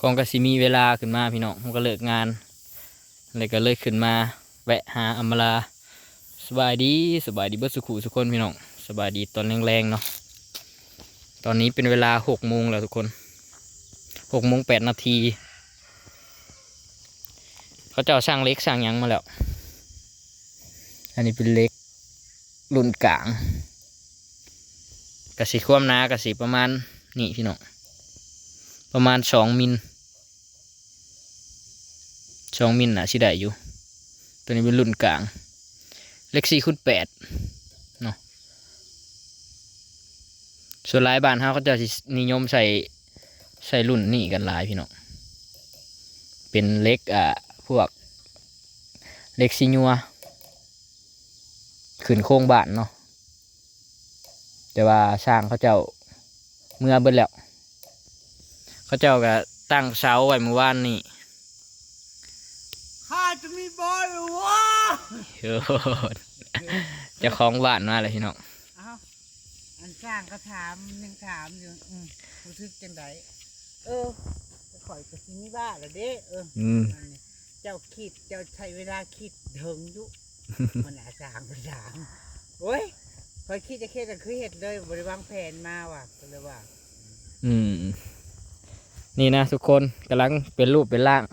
ກອງກໍຊິມີເວລາຂຶ້ນມາພີ່ນ້ອງ ເຮົາກໍເລີກງານ ແລ້ວກໍເລີຍຂຶ້ນມາແວະຫາອຳມາລາ. ສະບາຍດີ ສະບາຍດີເບິດສູ່ຄູ່ສູ່ຄົນພີ່ນ້ອງ ສະບາຍດີຕອນແລງໆເນາະ. ຕອນນີ້ເປັນເວລາຫົກໂມງແລ້ວທຸກຄົນ ຫົກໂມງແປດນາທີ. ເຂົາເຈົ້າສ້າງເຫຼັກສ້າງຫຍັງມາແລ້ວ. ອັນນີ້ເປັນເຫຼັກລຸ້ນກາງ ກະຊິຄວາມໜາກະຊິປະມານນີ້ພີ່ນ້ອງ ປະມານສອງມິນ ສອງມິນໜ້າຊິໄດ້ຢູ່. ໂຕນີ້ເປັນລຸ້ນກາງ ເຫຼັກສີ່ຄູນແປດເນາະ. ສ່ວນຫຼາຍບ້ານເຮົາເຂົາເຈົ້າຊິນິຍົມໃຊ້ ໃຊ້ລຸ້ນນີ້ກັນຫຼາຍພີ່ນ້ອງ ເປັນເຫຼັກ ອ່າ ພວກເຫຼັກສີຍົວ ຂຶ້ນໂຄງບ້ານເນາະ. ແຕ່ວ່າຊ່າງເຂົາເຈົ້າເມືອເບິດແລ້ວ ເຂົາເຈົ້າກໍຕັ້ງເສົາໄວ້ມື້ວານນີ້. ຂ້າຈະມີບໍ່ວະ ໂອ້ ເຈົ້າຂອງບ້ານມາແລ້ວພີ່ນ້ອງ. ເອົ້າ ອັນຊ່າງກໍຖາມ ຍັງຖາມຢູ່ ອືມ ຮູ້ສຶກຈັ່ງໃດ? ເອີ ຂ້ອຍກໍຊິມີບ້ານແລ້ວເດ້. ເອີ ອືມ ອັນນີ້ເຈົ້າຄິດ ເຈົ້າໃຊ້ເວລາຄິດເຖິງຢູ່ ມັນອາຊ່າງໄປຖາມ. ໂອ້ຍ ຂ້ອຍຄິດຈະເຮັດກໍຄືເຮັດເລີຍ ບໍ່ໄດ້ວາງແຜນມາວ່າ ກໍເລີຍວ່າ ອືມ ນີ້ນະທຸກຄົນ ກຳລັງເປັນຮູບເປັນຮ່າງ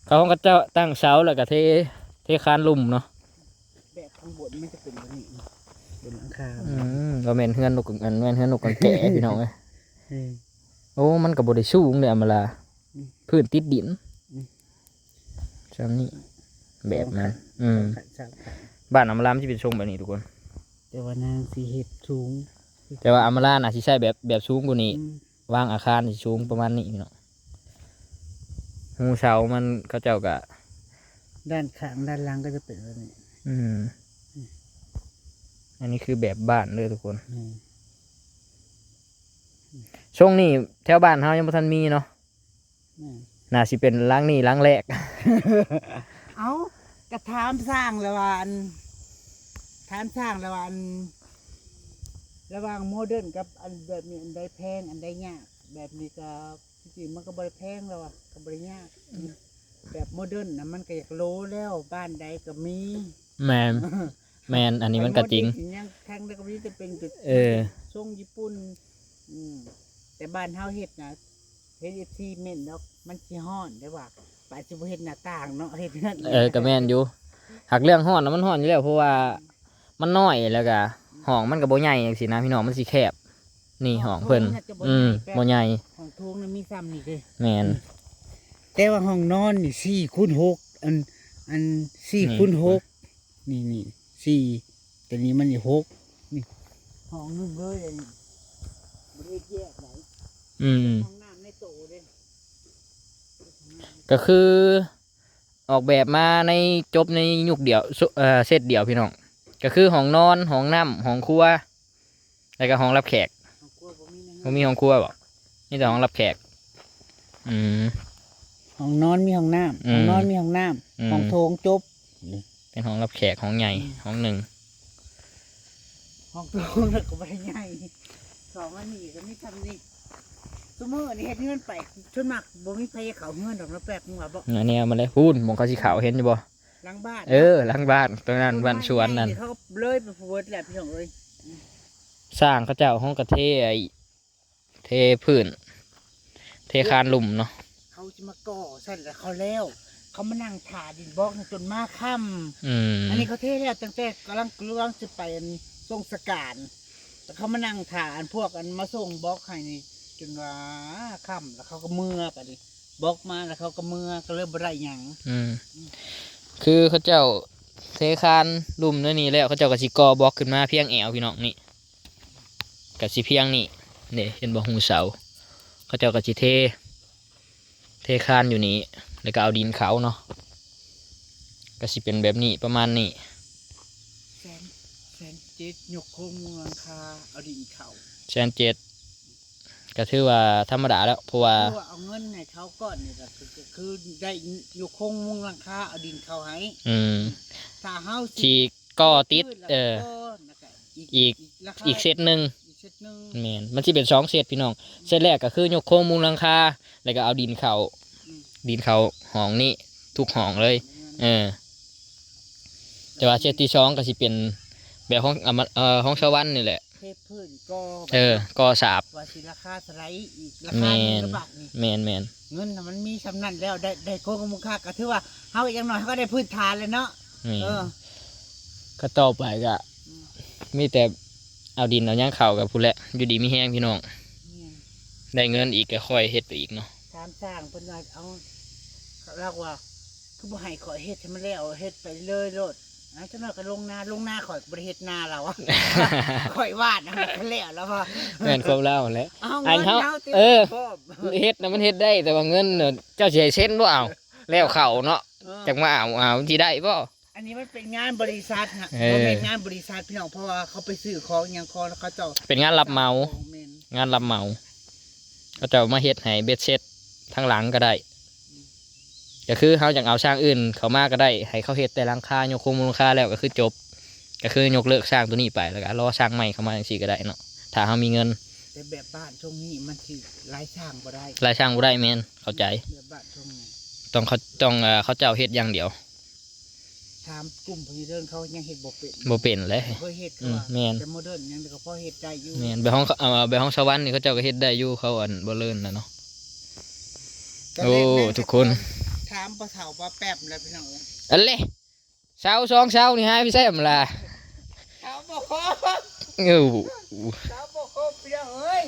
ເຂົາກໍເຈົ້າຕັ້ງເສົາ ແລ້ວກໍເທ ເທຄານລຸ່ມເນາະ. ແບບຂ້າງບົນມັນຈະເປັນແບບນີ້ ເປັນຫຼັງຄາ. ອືມ ກໍແມ່ນເຮືອນນົກ ອັນ ແມ່ນເຮືອນນົກກັງແກພີ່ນ້ອງເອີຍ. ອືມ ໂອ້ ມັນກໍບໍ່ໄດ້ສູງເດ້ອຳມາລາ ອືມ ພື້ນຕິດດິນ. ອືມ ຊ່ຳນີ້ ແບບນັ້ນ. ອືມ ສອງຂັ້ນ ສາມຂັ້ນ ບ້ານອຳມາລາມັນຊິເປັນຊົງແບບນີ້ທຸກຄົນ ແຕ່ວ່ານາງຊິເຮັດສູງ ແຕ່ວ່າອຳມາລານະຊິໃຊ້ແບບ ແບບສູງກວ່ານີ້. ອືມ ວາງອາຄານຊິສູງປະມານນີ້ພີ່ນ້ອງ. ຮູເສົາມັນເຂົາເຈົ້າກະ ດ້ານຂ້າງດ້ານຫຼັງກໍຈະເປັນແບບນີ້. ອືມ ອັນນີ້ຄືແບບບ້ານເດີທຸກຄົນ. ແມ່ນ ຊົງນີ້ແຖວບ້ານເຮົາຍັງບໍ່ທັນມີເນາະ. ແມ່ນ ໜ້າຊິເປັນຫຼັງນີ້ຫຼັງແລກ. ເອົ້າ ກະຖາມຊ່າງແລ້ວວ່າ ອັນ ຖາມຊ່າງແລ້ວວ່າ ອັນ ລະຫວ່າງໂມເດີນກັບອັນແບບນີ້ ອັນໃດແພງ ອັນໃດຍາກ? ແບບນີ້ກໍ ທີ່ຈິງມັນກໍບໍ່ໄດ້ແພງແລ້ວວ່າ ກໍບໍ່ໄດ້ຍາກ. ອືມ ແບບໂມເດີນນະ ມັນກໍຢາກໂລແລ້ວ ບ້ານໃດກໍມີ. ແມ່ນ ແມ່ນ ອັນນີ້ມັນກໍຈິງ ຍັງແພງແລ້ວກໍມີແຕ່ເປັນຈຸດ ເອີ ຊົງຍີ່ປຸ່ນ. ອືມ ແຕ່ບ້ານເຮົາເຮັດນະ ເຫັນເອັຟຊີເມັ້ນດອກ ມັນຊິຮ້ອນເດ້ວ່າ ປາດຊິບໍ່ເຮັດໜ້າຕ່າງເນາະ ເຮັດເຮືອນ. ເອີ ກໍແມ່ນຢູ່ ຫາກເລື່ອງຮ້ອນນະ ມັນຮ້ອນຢູ່ແລ້ວ ເພາະວ່າມັນນ້ອຍ ແລ້ວກໍຫ້ອງມັນກໍບໍ່ໃຫຍ່ຈັ່ງຊີ້ນະພີ່ນ້ອງ ມັນຊິແຄບ. ນີ້ຫ້ອງເພິ່ນ ຫ້ອງໂຖງນະຈະບໍ່ ອືມ ໃຫຍ່ແປະ ບໍ່ໃຫຍ່ ຫ້ອງໂຖງນະມີຊ່ຳນີ້ເດ້. ແມ່ນ ອືມ ແຕ່ວ່າຫ້ອງນອນນີ້ສີ່ຄູນຫົກ ອັນ ອັນສີ່ ນີ້ ຄູນຫົກ ນີ້ ນີ້ສີ່ ແຕ່ນີ້ມັນນີ້ຫົກ ນີ້ຫ້ອງໜຶ່ງເລີຍ ອັນນີ້ບໍ່ໄດ້ແຍກໃດ. ອືມ ຫ້ອງນ້ຳໃນໂຕເດ້ ກໍຄືອອກແບບມາໃນ ຈົບໃນຍຸກດຽວ ເອີ ເຊັດດຽວພີ່ນ້ອງ ກໍຄືຫ້ອງນອນ ຫ້ອງນ້ຳ ຫ້ອງຄົວ ແລ້ວກໍຫ້ອງຮັບແຂກ. ຫ້ອງຄົວບໍ່ມີໃນເຮືອນ ບໍ່ມີຫ້ອງຄົວບໍ? ມີແຕ່ຫ້ອງຮັບແຂກ. ອືມ ຫ້ອງນອນມີຫ້ອງນ້ຳ ອືມ ຫ້ອງນອນມີຫ້ອງນ້ຳ ອືມ ຫ້ອງໂຖງຈົບ ນີ້ເປັນຫ້ອງຮັບແຂກ ຫ້ອງໃຫຍ່ ອືມ ຫ້ອງໜຶ່ງ. ຫ້ອງໂຖງກໍບໍ່ໄດ້ໃຫຍ່ ສອງອັນນີ້ກໍມີຊ່ຳນີ້. ຊຸມື້ນີ້ເຮັດເຮືອນໄປ ສ່ວນມາກບໍ່ມີໃຜເຂົ້າເຮືອນດອກເນາະ ແປກ ມຶງວ່າບໍ່? ແນວມາເລີຍ ພຸ້ນ ໝ່ອງເຂົາຊິເຂົ້າ ເຫັນຢູ່ບໍ່? ຫຼັງບ້ານ ເອີ ຫຼັງບ້ານ ຕົວນັ້ນ ບ້ານສວນນັ້ນ ເຂົາເລີຍໄປພຸ້ນແລ້ວພີ່ນ້ອງເອີຍ. ຊ່າງເຂົາເຈົ້າ ເຮົາກໍເທ ໄອ້ ເທພື້ນ ເທຄານລຸ່ມເນາະ. ເຂົາຊິມາກໍ່ຊັ້ນ ແລ້ວເຂົາແລ້ວ ເຂົາມານັ່ງຖ້າດິນບລັອກນີ້ຈົນມາຄ່ຳ. ອືມ ອັນນີ້ເຂົາເທແລ້ວ ຕັ້ງແຕ່ກຳລັງ ກຳລັງຊິໄປອັນສົ່ງສະການ ແລ້ວເຂົາມານັ່ງຖ້າອັນພວກອັນມາສົ່ງບລັອກໃຫ້ນີ້ ຈົນວ່າຄ່ຳ ແລ້ວເຂົາກໍເມືອ ບາດນີ້ ບລັອກມາແລ້ວເຂົາກໍເມືອ ກໍເລີຍບໍ່ໄດ້ຫຍັງ. ອືມ ອືມ ຄືເຂົາເຈົ້າເທຄານລຸ່ມແນວນີ້ແລ້ວ ເຂົາເຈົ້າກໍຊິກໍ່ບລັອກຂຶ້ນມາພຽງແອວພີ່ນ້ອງ ນີ້ ກໍຊິພຽງນີ້ເດ້ ເຫັນບໍ່? ຮູເສົາ ເຂົາເຈົ້າກໍຊິເທ ເທຄານຢູ່ນີ້ ແລ້ວກໍເອົາດິນເຂົ້າເນາະ ກໍຊິເປັນແບບນີ້ ປະມານນີ້. ແສນ ແສນເຈັດ ຍົກໂຄງມຸງຫຼັງຄາ ເອົາດິນເຂົ້າ ແສນເຈັດ ກໍຖືວ່າທຳມະດາແລ້ວ ເພາະວ່າ ຄືວ່າເອົາເງິນໃຫ້ເຂົາກ່ອນນີ້ ກໍຄື ກໍຄືໄດ້ຍົກໂຄງມຸງຫຼັງຄາ ເອົາດິນເຂົ້າໃຫ້. ອືມ ຖ້າເຮົາຊິ ທີ່ກໍ່ຕິດ ເອີ ແລ້ວກໍ ແລ້ວກໍອີກ ອີກ ອີກລາຄາ ອີກເຊັດໜຶ່ງ ອີກເຊັດໜຶ່ງ. ແມ່ນ ມັນຊິເປັນສອງເຊັດພີ່ນ້ອງ ເຊັດແລກກໍຄືຍົກໂຄງມຸງຫຼັງຄາ ລ້ວກໍເອົາດິນເຂົ້າ ອືມ ດິນເຂົ້າຫ້ອງນີ້ທຸກຫ້ອງເລີຍ ເອີ ແຕ່ວ່າເຊັດທີສອງກໍຊິເປັນແບບຂອງ ອາ ເອີ ຂອງສະຫວັນນີ້ແຫຼະ ເທພື້ນກໍ ເອີ ກໍສາບ ວ່າຊິລາຄາເທົ່າໃດອີກ ລາຄາໜຶ່ງລະບາດນີ້ ແມ່ນໆ ເງິນນະມັນມີສ່ຳນັ້ນແລ້ວ ໄດ້ ໄດ້ໂຄງມູນຄ່າ ກໍຖືວ່າເຮົາ ຢ່າງໜ້ອຍເຮົາກໍໄດ້ພື້ນຖານແລ້ວເນາະ ແມ່ນ ເອີ ກໍຕໍ່ໄປກໍ ອືມ ມີແຕ່ເອົາດິນເອົາຫຍັງເຂົ້າກັບພຸ້ນແຫຼະ ຢູ່ດີມີແຮງພີ່ນ້ອງ ແມ່ນ ໄດ້ເງິນອີກກໍຄ່ອຍເຮັດໄປອີກເນາະ ຖາມຊ່າງເພິ່ນວ່າ ເອົາ ລາວວ່າ ຄືບໍ່ໃຫ້ຂ້ອຍເຮັດໃຫ້ມັນແລ້ວ ເຮັດໄປເລີຍໂລດ ອາ ຈັກໜ້ອຍກໍລົງນາ ລົງນາ ຂ້ອຍກໍບໍ່ໄດ້ເຮັດນາລາວ ຂ້ອຍຫວ່ານເອົາ ແລ້ວລາວວ່າ ແມ່ນຄວາມລາວຫັ້ນແຫຼະ ເອົາ ອັນເຮົາ ເງິນເຮົາຕິດ ເອີ ພ້ອມ ເຮັດນະມັນເຮັດໄດ້ ແຕ່ວ່າເງິນນະ ເຈົ້າຊິໃຫ້ເຊັນບໍ່ ເອົາ ແລ້ວເຂົ້າເນາະ ເອີ ຈັກມາເອົາ ເອົາ ຊິໄດ້ບໍ່? ອັນນີ້ມັນເປັນງານບໍລິສັດນະ ເອີ ບໍ່ແມ່ນງານບໍລິສັດພີ່ນ້ອງ ເພາະວ່າເຂົາໄປຊື້ຂອງຫຍັງຂອງ ແລ້ວເຂົາເຈົ້າ ເປັນງານຮັບເໝົາ ແມ່ນ ງານຮັບເໝົາ ເຂົາເຈົ້າມາເຮັດໃຫ້ເບັດເສັດທັງຫຼັງກໍໄດ້ ອືມ ກໍຄືເຮົາຢາກເອົາຊ່າງອື່ນເຂົ້າມາກໍໄດ້ ໃຫ້ເຂົາເຮັດແຕ່ຫຼັງຄາ ຍົກໂຄງມູນຄ່າແລ້ວກໍຄືຈົບ ກໍຄືຍົກເລີກຊ່າງໂຕນີ້ໄປ ແລ້ວກໍລໍຊ່າງໃໝ່ເຂົ້າມາຈັ່ງຊີ້ກໍໄດ້ເນາະ ຖ້າເຮົາມີເງິນ ແຕ່ແບບບ້ານຊ່ວງນີ້ມັນຊິຫຼາຍຊ່າງບໍ່ໄດ້ ຫຼາຍຊ່າງບໍ່ໄດ້ ແມ່ນ ເຂົ້າໃຈ ແບບບ້ານຊ່ວງນີ້ ຕ້ອງເຂົາ ຕ້ອງ ເອີ ເຂົາເຈົ້າເຮັດຢ່າງດຽວ ຖາມກຸ່ມຜູ້ເດີນ ເຂົາຍັງເຮັດບໍ່ເປັນ ບໍ່ເປັນແຫຼະ ເຄີຍເຮັດ ອືມ ວ່າ ແມ່ນ ແຕ່ໂມເດີນຫຍັງກໍພໍເຮັດໄດ້ຢູ່ ແມ່ນ ແບບຂອງ ເອີ ແບບຂອງສະຫວັນນີ້ ເຂົາເຈົ້າກໍເຮັດໄດ້ຢູ່ ເຂົາອັນບໍ່ເລີນນະເນາະ ໂອ້ ທຸກຄົນ ຖາມພໍ່ເຖົ້າປ້າແປ້ມແລ້ວພີ່ນ້ອງເອີຍ ອັນເລ ເສົາສອງເສົານີ້ຫາຍໄປໃສອຳລາ ເສົາບໍ່ຄົບ ໂອ້ ເສົາບໍ່ຄົບພີ່ນ້ອງເອີຍ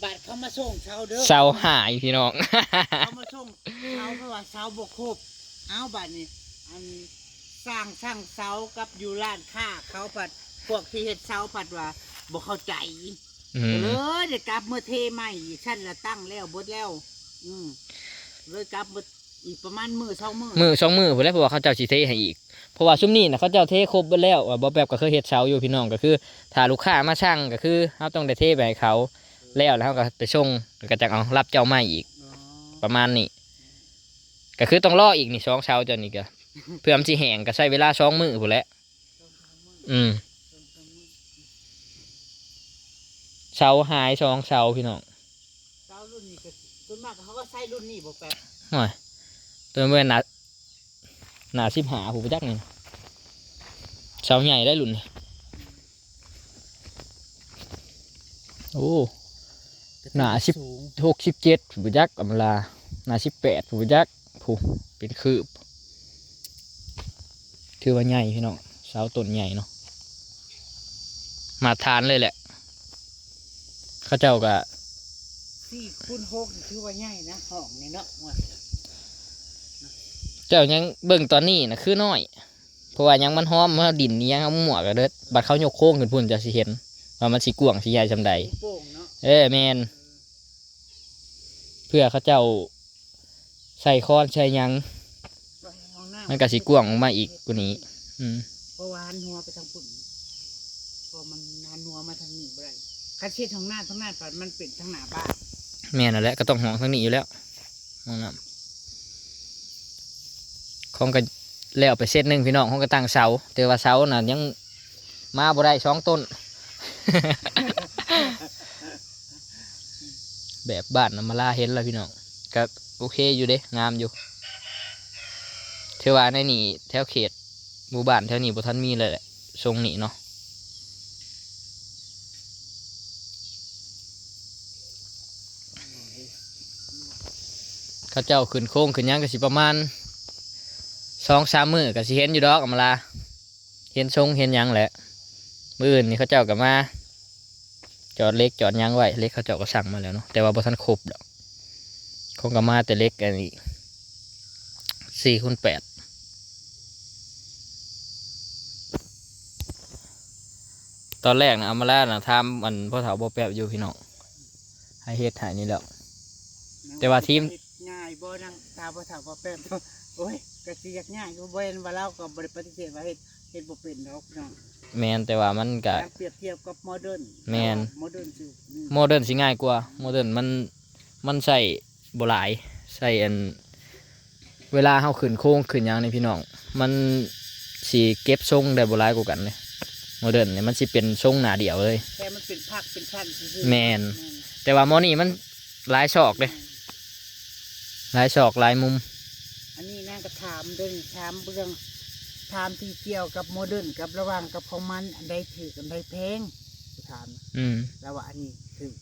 ບາດເຂົາມາສົ່ງເສົາເດີ ເສົາຫາຍພີ່ນ້ອງ ເຂົາມາສົ່ງເສົາ ເພາະວ່າເສົາບໍ່ຄົບ ເອົາ ບາດນີ້ ອັນ ຊ່າງຊ່າງເສົາກັບຢູ່ຮ້ານຄ້າເຂົາພັດ ພວກທີ່ເຮັດເສົາພັດວ່າບໍ່ເຂົ້າໃຈ ອືມ ກໍເລີຍໄດ້ກັບມາເທໃໝ່ອີກ ຊັ້ນລະຕັ້ງແລ້ວເບິດແລ້ວ ອືມ ເລີຍກັບມາ ອີກປະມານມື້ສອງມື້ ມື້ສອງມື້ພຸ້ນແຫຼະ ເພາະວ່າເຂົາເຈົ້າຊິເທໃຫ້ອີກ ເພາະວ່າຊຸມນີ້ນະ ເຂົາເຈົ້າເທຄົບເບິດແລ້ວ ວ່າບໍ່ແປບກໍເຄີຍເຮັດເສົາຢູ່ພີ່ນ້ອງ ກໍຄືຖ້າລູກຄ້າມາສັ່ງ ກໍຄືເຮົາຕ້ອງໄດ້ເທໄປໃຫ້ເຂົາ ແລ້ວ ແລ້ວເຮົາກໍໄປສົ່ງ ແລ້ວກໍຈັ່ງເອົາ ຮັບເຈົ້າໃໝ່ອີກ ອໍ ປະມານນີ້ ກໍຄືຕ້ອງລໍອີກນີ້ ສອງເສົາເຈົ້ານີ້ກໍ ເພື່ອມັນຊິແຫ້ງ ກໍໃຊ້ເວລາສອງມື້ພຸ້ນແຫຼະ ອືມ ເສົາຫາຍສອງເສົາພີ່ນ້ອງ ເສົາລຸ້ນນີ້ກໍ ສ່ວນມາກເຂົາກໍໃຊ້ລຸ້ນນີ້ບໍ່ແປບ ໂອ້ຍ ຕົວແມ່ນໜ້າ ໜ້າສິບຫ້າຜູ້ປະຈັກນີ້ ເສົາໃຫຍ່ໄດ໋ລຸ້ນນີ້ ໂອ້ ໜ້າສິບຫົກ ສິບເຈັດຜູ້ປະຈັກອຳລາ ໜ້າສິບແປດຜູ້ປະຈັກ ຜູ້ເປັນຄືບ ຖືວ່າໃຫຍ່ພີ່ນ້ອງ ເສົາຕົ້ນໃຫຍ່ເນາະ ມາດຕະຖານເລີຍແຫຼະ ເຂົາເຈົ້າກໍ ສີ່ຄູນຫົກ ນີ້ຖືວ່າໃຫຍ່ນະ ຫ້ອງນີ້ເນາະ ເຈົ້າຍັງເບິ່ງຕອນນີ້ນະຄືນ້ອຍ ເພາະວ່າຫຍັງມັນຫອມ ເຮົາດິນອີ່ຫຍັງເຮົາໝວກກະເດີດ ບັດເຂົາຍົກໂຄງຂຶ້ນພຸ້ນເຈົ້າຊິເຫັນວ່າມັນຊິກວ້າງຊິໃຫຍ່ສ່ຳໃດ ໂປ່ງເນາະ ເອີ ແມ່ນ ເພື່ອເຂົາເຈົ້າ ໃສ່ຄອນໃສ່ຫຍັງ ມັນກໍຊິກວ້າງອອກມາອີກກວ່ານີ້ ອືມ ເພາະວ່າຫັນຫົວໄປທາງພຸ້ນ ເພາະມັນຫັນຫົວມາທາງນີ້ບໍ່ໄດ້ ຄັນເຮັດທາງໜ້າ ທາງໜ້າ ມັນເປັນທາງໜ້າບ້ານ ແມ່ນຫັ້ນແຫຼະ ກໍຕ້ອງຫ້ອງທາງນີ້ຢູ່ແລ້ວ ຫ້ອງນ້ຳ ຂອງກໍແລ້ວໄປເຊັດໜຶ່ງພີ່ນ້ອງ ຂອງກໍຕັ້ງເສົາ ແຕ່ວ່າເສົານະຍັງ ມາບໍ່ໄດ້ສອງຕົ້ນ ແບບບ້ານນຳມາລາເຫັນແລ້ວພີ່ນ້ອງ ກໍໂອເຄຢູ່ເດ້ ງາມຢູ່ ຖືວ່າໃນນີ້ແຖວເຂດໝູ່ບ້ານແຖວນີ້ບໍ່ທັນມີເລີຍແຫຼະ ຊົງນີ້ເນາະ ເຂົາເຈົ້າຂຶ້ນໂຄງຂຶ້ນຫຍັງກໍຊິປະມານສອງສາມມື້ ກໍຊິເຫັນຢູ່ດອກອຳມາລາ ເຫັນຊົງເຫັນຫຍັງແຫຼະ ມື້ອື່ນນີ້ເຂົາເຈົ້າກໍມາຈອດເຫຼັກຈອດຫຍັງໄວ້ ເຫຼັກເຂົາເຈົ້າກໍສັ່ງມາແລ້ວເນາະ ແຕ່ວ່າບໍ່ທັນຄົບດອກ ຄົງກໍມາແຕ່ເຫຼັກອັນນີ້ ສີ່ຄູນແປດ ຕອນແລກນະ ອຳມາລານະ ຖາມອັນພໍ່ເຖົ້າບໍ່ແປບຢູ່ພີ່ນ້ອງ ໃຫ້ເຮັດໃຫ້ນີ້ແຫຼະ ແຕ່ວ່າທີມ ເຮັດງ່າຍບໍ່ນາງ ຖາມພໍ່ເຖົ້າບໍ່ແປບ ໂອ້ຍ ກໍຊິຢາກງ່າຍຢູ່ ບໍ່ແມ່ນວ່າລາວກໍບໍ່ໄດ້ປະຕິເສດວ່າເຮັດ ເຮັດບໍ່ເປັນດອກພີ່ນ້ອງ ແມ່ນ ແຕ່ວ່າມັນກະ ການປຽບທຽບກັບໂມເດີນ ແມ່ນ ໂມເດີນຊິ ອືມ ໂມເດີນຊິງ່າຍກວ່າ ໂມເດີນມັນ ມັນໃຊ້ບໍ່ຫຼາຍ ໃຊ້ອັນ ເວລາເຮົາຂຶ້ນໂຄງຂຶ້ນຫຍັງນີ້ພີ່ນ້ອງ ມັນຊິເກັບຊົງໄດ້ບໍ່ຫຼາຍກວ່າກັນເດ້ ໂມເດີນນີ້ມັນຊິເປັນຊົງໜ້າດຽວເລີຍ ແຕ່ມັນເປັນພັກເປັນຊັ້ນຊື່ໆ ແມ່ນ ແມ່ນ ແຕ່ວ່າໝໍນີ້ມັນຫຼາຍຊອກເດ້ ແມ່ນ ຫຼາຍຊອກຫຼາຍມຸມ. ອັນນີ້ນາງກໍຖາມເດີ ຖາມເລື່ອງ ຖາມທີ່ກ່ຽວກັບໂມເດີນກັບລະຫວ່າງກັບຂອງມັນ ອັນໃດຖືກ ອັນໃດແພງ ຖາມ ອືມ ລາວວ່າອັນນີ້ຖືກ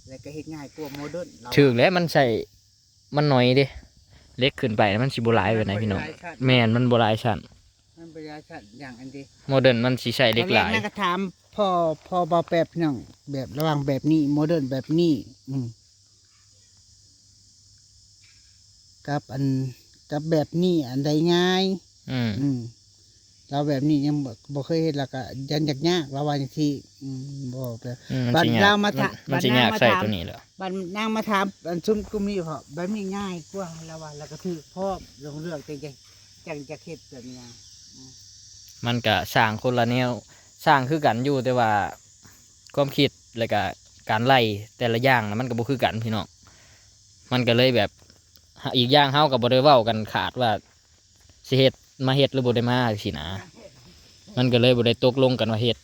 ແລ້ວກໍເຮັດງ່າຍກວ່າໂມເດີນ ລາວວ່າ ຖືກແຫຼະ ມັນໃຊ້ ມັນໜ້ອຍເດ້ ເຫຼັກຂຶ້ນໄປມັນຊິບໍ່ຫຼາຍປານໃດພີ່ນ້ອງ. ມັນບໍ່ຫຼາຍຊັ້ນ ແມ່ນ ມັນບໍ່ຫຼາຍຊັ້ນ ມັນບໍ່ຫຼາຍຊັ້ນຢ່າງອັນເດ້ ໂມເດີນມັນຊິໃຊ້ເຫຼັກຫຼາຍ. ຕອນແລກນາງກໍຖາມພໍ່ ພໍ່ບ່າວແປບພີ່ນ້ອງ ແບບລະຫວ່າງແບບນີ້ ໂມເດີນແບບນີ້ ອືມ ກັບອັນ ກັບແບບນີ້ ອັນໃດງ່າຍ? ອືມ ອືມ ລາວແບບນີ້ຍັງບໍ່ ບໍ່ເຄີຍເຮັດ ແລ້ວກໍຢ້ານຍາກໆ ລາວວ່າຈັ່ງຊີ້. ອືມ ບໍ່ແບບ ອືມ ມັນ ບັດ ຊິຍາກ ລາວມາຖາມ ມັນ ມັນຊິຍາກໃຊ້ໂຕນີ້ແຫຼະ. ບັດນາງມາຖາມອັນຊຸມກຸ່ມນີ້ເພາະແບບນີ້ງ່າຍກວ່າ ລາວວ່າ ແລ້ວກໍຖືກພ້ອມ ເລື່ອງ ເລື່ອງຈັ່ງ ຈັ່ງ ຈັ່ງຢາກເຮັດແບບນີ້ນະ. ອືມ ມັນກະສ້າງຄົນລະແນວ ສ້າງຄືກັນຢູ່ ແຕ່ວ່າຄວາມຄິດ ແລ້ວກະການໄລ່ແຕ່ລະຢ່າງນະ ມັນກະບໍ່ຄືກັນພີ່ນ້ອງ. ມັນກະເລີຍແບບ ອີກຢ່າງເຮົາກະບໍ່ໄດ້ເວົ້າກັນຂາດວ່າຊິເຮັດ ມາເຮັດ ຫຼືບໍ່ໄດ້ມາຊີ້ນະ ມັນກະເລີຍບໍ່ໄດ້ຕົກລົງກັນວ່າເຮັດ.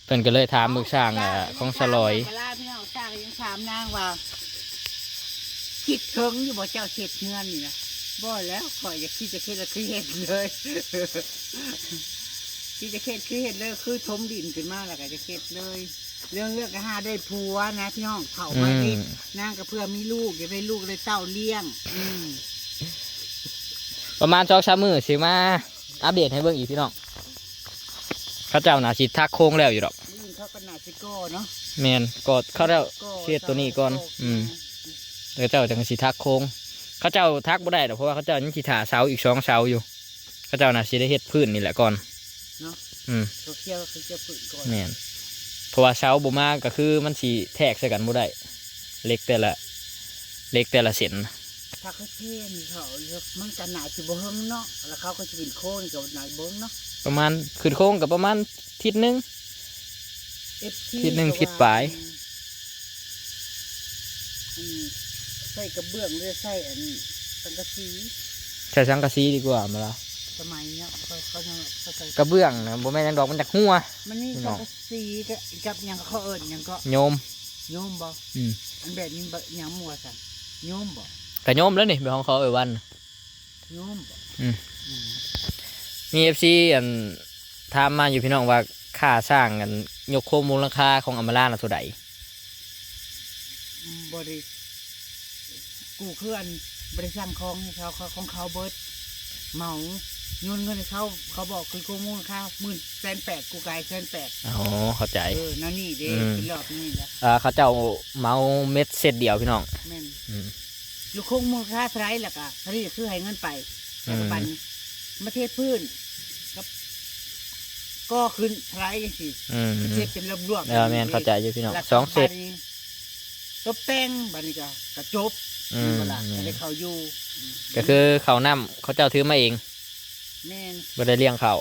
ເພິ່ນກໍເລີຍຖາມເບິ່ງຊ່າງ ເອີ ຂອງສະຫຼອຍ. ເວລາພີ່ນ້ອງຊ່າງຍັງຖາມນາງວ່າ ຄິດເຖິງຢູ່ບໍ່ເຈົ້າເຮັດເຮືອນນີ້ນະ? ບໍ່ແລ້ວ ຂ້ອຍຢາກ ຄິດຈະເຮັດລະຄືເຮັດເລີຍ ຄິດຈະເຮັດຄືເຮັດເລີຍ ຄືຖົມດິນຂຶ້ນມາແລ້ວກໍຈະເຮັດເລີຍ. ເລື່ອງເລືອກກໍຫາໄດ້ຜົວນະພີ່ນ້ອງ ເຖົ້າມານີ້ ອືມ ນາງກໍເພື່ອມີລູກ ຢາກໄດ້ລູກໄດ້ເຕົ້າລ້ຽງ. ອືມ ປະມານສອງສາມມື້ຊິມາອັບເດດໃຫ້ເບິ່ງອີກພີ່ນ້ອງ. ເຂົາເຈົ້າໜ້າຊິທັກໂຄງແລ້ວຢູ່ດອກ. ມື້ອື່ນເຂົາກໍໜ້າຊິກໍ່ເນາະ. ແມ່ນ ກໍເຂົາເຈົ້າ ກໍ ຊິເຮັດໂຕນີ້ກ່ອນ. ກໍ ອືມ ແລ້ວເຈົ້າຈັ່ງຊິທັກໂຄງ. ເຂົາເຈົ້າທັກບໍ່ໄດ້ດອກ ເພາະວ່າເຂົາເຈົ້າຍັງຊິຖ້າເສົາອີກສອງເສົາຢູ່. ເຂົາເຈົ້າໜ້າຊິໄດ້ເຮັດພື້ນນີ້ແຫຼະກ່ອນເນາະ. ອືມ ເຂົາເຈົ້າ ເຂົາເຈົ້າເປີດກ່ອນ. ແມ່ນ ເພາະວ່າເສົາບໍ່ມາກໍຄືມັນຊິແທກໃສ່ກັນບໍ່ໄດ້ ເຫຼັກແຕ່ລະ ເຫຼັກແຕ່ລະເສັ້ນ. ຖ້າເຂົາເທນີ້ເຂົາ ມັນກໍໜ້າຊິບໍ່ເຖິງເນາະ ແລ້ວເຂົາກໍຊິຂຶ້ນໂຄງກໍໜ້າບໍ່ເຖິງເນາະ. ປະມານ ຂຶ້ນໂຄງກໍປະມານທິດໜຶ່ງ ເອັບຊີ ທິດໜຶ່ງທິດປາຍ. ອັນນີ້ໃສ່ກະເບື້ອງ ຫຼືໃສ່ອັນສັງກະສີ? ໃສ່ສັງກະສີດີກວ່າ ແມ່ນລະ. ສະໄໝເນາະ ເຂົາ ເຂົາຍັງ ເຂົາໃສ່ ກະເບື້ອງນະ ບໍ່ແມ່ນຫຍັງດອກ ມັນຈັກຮົ່ວ. ມັນມີສັງກະສີກັບຫຍັງ ເຂົາເອີ້ນຫຍັງເກາະ? ໂຍມ. ໂຍມບໍ່? ອືມ ອັນແບບນີ້ຫຍັງໝວດຊັ້ນ? ໂຍມບໍ່? ກະໂຍມແລ້ວນີ້ ແບບຂອງເຂົາເອີ້ນວັນ. ໂຍມບໍ່? ອືມ ອືມ ມີເອັບຊີ ອັນ ຖາມມາຢູ່ພີ່ນ້ອງວ່າ ຄ່າສ້າງ ອັນ ຍົກໂຄງມຸງຫຼັງຄາຂອງອຳມາລານະເທົ່າໃດ? ອືມ ບໍ່ໄດ້ ກູຄືອັນ ບໍ່ໄດ້ສັ່ງຂອງໃຫ້ເຂົາ ຂອງເຂົາເບິດ ເໝົາ ໂຍນເງິນໃຫ້ເຂົາ ເຂົາບອກຄືໂຄງມູນຄ່າໝື່ນ ແສນແປດ ກູກາຍແສນແປດ. ອໍ ເຂົ້າໃຈ. ເອີ ແນວນີ້ເດ້ ອືມ ເປັນລອບນີ້ແຫຼະ. ເອີ ເຂົາເຈົ້າເໝົາເມັດເຊັດດຽວພີ່ນ້ອງ. ແມ່ນ. ອືມ ຢູ່ໂຄງມູນຄ່າເທົ່າໃດ ແລ້ວກະເທົ່ານີ້ຄືໃຫ້ເງິນໄປ ແລ້ວກະ ອືມ ບັດມາເທພື້ນ ກັບກໍ່ຂຶ້ນເທົ່າໃດຈັ່ງຊີ້. ອືມ ເຮັດເປັນລວມໆ. ເອີ ແມ່ນ ເຂົ້າໃຈຢູ່ພີ່ນ້ອງ. ສອງເຊັດ ຕົບແຕ່ງ ບັດນີ້ກະ ກະຈົບ. ອືມ ແມ່ນບໍ່ລະ? ແມ່ນ ກະໄດ້ເຂົ້າຢູ່. ອືມ ກະຄືເຂົ້ານ້ຳເຂົາເຈົ້າຖືມາເອງ. ແມ່ນ ບໍ່ໄດ້ລ້ຽງເຂົ້າ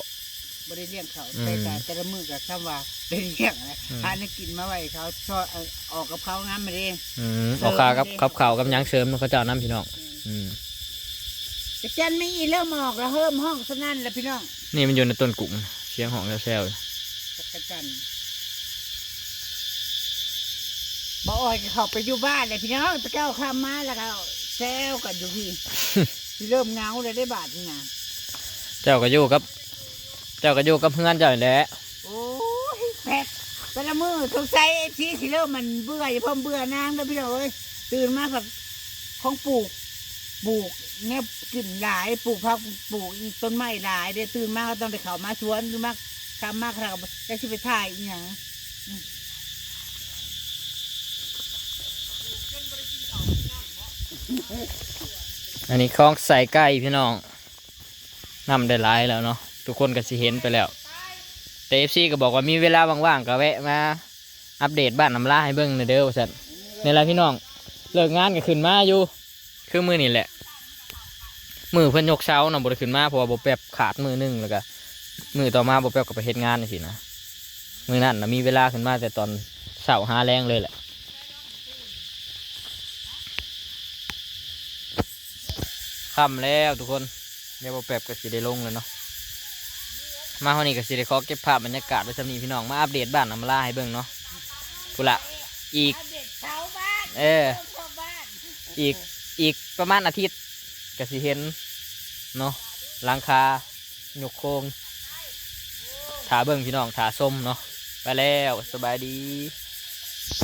ບໍ່ໄດ້ລ້ຽງເຂົ້າ. ອືມ ແຕ່ກະແຕ່ລະມື້ກະຊ່ຳວ່າໄດ້ລ້ຽງແຫຼະ. ອືມ ຫາແນວກິນມາໄວ້ເຂົາ ຊອຍ ເອີ ອອກກັບເຂົານຳເດ້. ອືມ ເສີມ ອອກຄ່າກັບ ເດ້ ກັບເຂົ້າກັບຫຍັງເສີມເຂົາເຈົ້ານຳພີ່ນ້ອງ. ແມ່ນ. ອືມ ຈັກຈັ່ນມີອີເລີ່ມອອກລະ ເລີ່ມຮ້ອງສະນັ້ນລະພີ່ນ້ອງ. ນີ້ມັນຢູ່ໃນຕົ້ນກຸ້ງ ສຽງຮ້ອງແຊວໆ. ຈັກກະຈັ່ນ ບໍ່ອອຍກໍເຂົ້າໄປຢູ່ບ້ານແຫຼະພີ່ນ້ອງ. ແຕ່ເຈົ້າຄຳມາແລ້ວກໍແຊວກັນຢູ່ພີ້ ຊິເລີ່ມເຫງົາແລ້ວເດ້ບາດນີ້ນະ. ເຈົ້າກໍຢູ່ກັບ ເຈົ້າກໍຢູ່ກັບເຮືອນເຈົ້ານີ້ແຫຼະ. ໂອ້ຍ ແພັດ ແຕ່ລະມື້ສົງໄສເອັບຊີຊິເລີ່ມມັນເບື່ອ ຢ່າພ້ອມເບື່ອນາງເດີພີ່ນ້ອງເອີຍ. ຕື່ນມາພັດຂອງປູກ ປູກແນວກິນຫຼາຍ ປູກຜັກ ປູກອີ່ຕົ້ນໄມ້ຫຼາຍເດ້. ຕື່ນມາກໍຕ້ອງໄດ້ເຂົ້າມາສວນ ຫຼືມາ ຄ່ຳມາ ຂ້າກໍບໍ່ຈັກຊິໄປຖ່າຍອີ່ຫຍັງ. ອືມ ອັນນີ້ຄອງໃສ່ໄກ່ພີ່ນ້ອງ ນ້ຳໄດ້ຫຼາຍແລ້ວເນາະ ທຸກຄົນກໍຊິເຫັນໄປແລ້ວ. ແຕ່ເອັບຊີກໍບອກວ່າມີເວລາວ່າງໆກໍແວະມາອັບເດດບ້ານອຳລາໃຫ້ເບິ່ງແດ່ເດີວ່າຊັ້ນ. ນີ້ແຫຼະພີ່ນ້ອງ ເລີກງານກໍຂຶ້ນມາຢູ່ ຄືມື້ນີ້ແຫຼະ ມື້ເພິ່ນຍົກເສົານະ ບໍ່ໄດ້ຂຶ້ນມາ ເພາະວ່າບໍ່ແປັບຂາດມື້ໜຶ່ງ ແລ້ວກະມື້ຕໍ່ມາບໍ່ແປັບກໍໄປເຮັດງານຈັ່ງຊີ້ນະ. ມື້ນັ້ນນະມີເວລາຂຶ້ນມາແຕ່ຕອນເຊົ້າຫາແລງເລີຍແຫຼະ. ຄ່ຳແລ້ວທຸກຄົນ ດຽວບໍ່ແປັບກໍຊິໄດ້ລົງແລ້ວເນາະ. ມາຮອດນີ້ກໍຊິໄດ້ຂໍເກັບພາບບັນຍາກາດໄວ້ສ່ຳນີ້ພີ່ນ້ອງ ມາອັບເດດບ້ານອຳມາລາໃຫ້ເບິ່ງເນາະ. ພຸ້ນລະ ອີກ ອັບເດດຊາວບ້ານ ເອີ ຊາວບ້ານ ອີກ ອີກປະມານອາທິດກະຊິເຫັນເນາະ ຫຼັງຄາຍົກໂຄງ. ຖ້າເບິ່ງພີ່ນ້ອງ ຖ້າຊົມເນາະ. ໄປແລ້ວ ສະບາຍດີ.